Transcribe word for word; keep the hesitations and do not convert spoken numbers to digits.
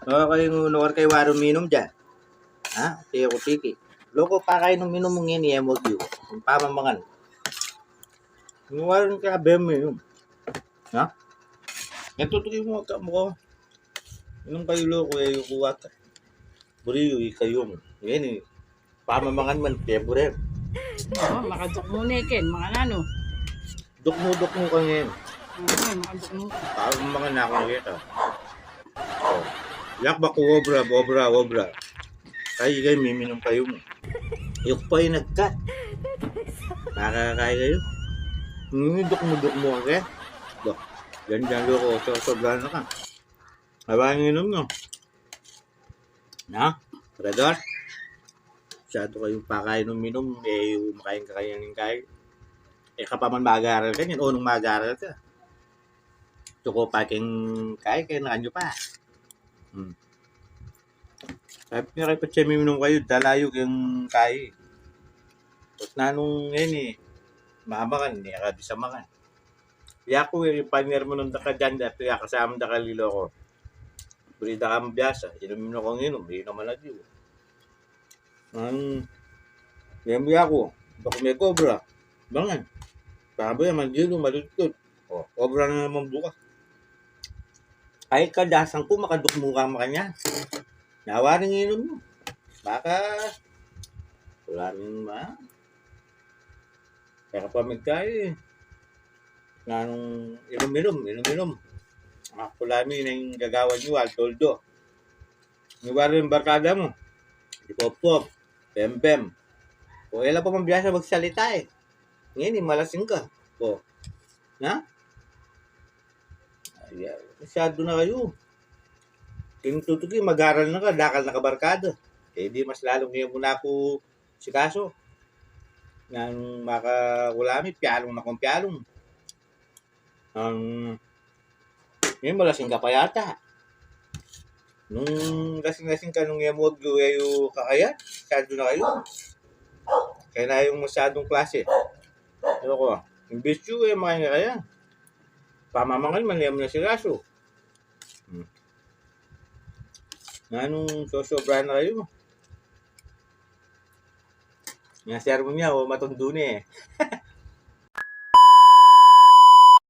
No, kayu, no, kayu waru minum dyan. Ha? Tiki-tiki. Loko, pakainum-inum mu ngeni, e mu agiu. Pamamangan. Waru ka bem minum. Ha? Ito, tuki mu ka mu ko. Inum kayu, loko, e yu kuwat. Buri yu, ikayu mu. Ngeni, pamamangan man, favourite. O, makadukmu ne ken, makananu. Dukmu-dukmu ka ngeni. O, makadukmu. Pamamangan na ku ngeni. O. Yak baku obra, obra, obra. Kayi kayu, miminum kayu mu. Yuk pa inagkat. Makakayi kayu. Ngeni dukmu-dukmu ka ngeni. Duk. Dyan, dyan, loko, so, sobra na ka. Aba, inum no. Na, Rador? Masyadu kayu pakainum-inum, e yu makain ka kanyan ing kayi. E ka pa man mag-aral kanyan, o nung mag-aral ka. Tuku pa king kayi, kaya na kanyu pa. Hmm. Sabi nga kayu, patse miminum kayu, dalayu king kayi. Ot nanung ngeni, mamakan, e ka bisa makan. Yaku, e, panyar mu nung daka dyan, dati ya kasama daka liloko. Buri da kang biasa, inum-inum kung inum, inum man agiu. Ang, yan biya ku, baka me kobra. Bangan. Sabi ya, mandilu, malutut. O, kobra na naman bukas. Ay, kadasan ku, makadukmu ka makanyan. Nawaring inum mu. Baka, wala rin ma. Kaya ka pa magkayi. Nanung inum-inum, inum-inum. Aku lami neng gagawan yu, aldo-aldo. Ni waru ing barkada mu. Di Pop-Pop, Bem-Bem. O, e la pa man biasa magsalita e. Ngeni, malasing ka. O. Na? Ay, masyadu na kayu. King tutuki, mag-aral na ka, dakal na ka barkada. E di mas lalung e mu na ku sikasu. Nanu, makakulami, pialung na kung pialung. Ang, ngeni malasing ka pa yata. Nung lasing-lasing ka, nung e mu agiu, e yu kakayan, masyadu na kayu. Kaya na yung masyadung klase. Ano ko, imbis yu, e, makain ka kaya. Pamamangan man, e mu na sikasu. Hmm. Nanung sosobra na kayu? Nga sermon ya, o, matundu ne.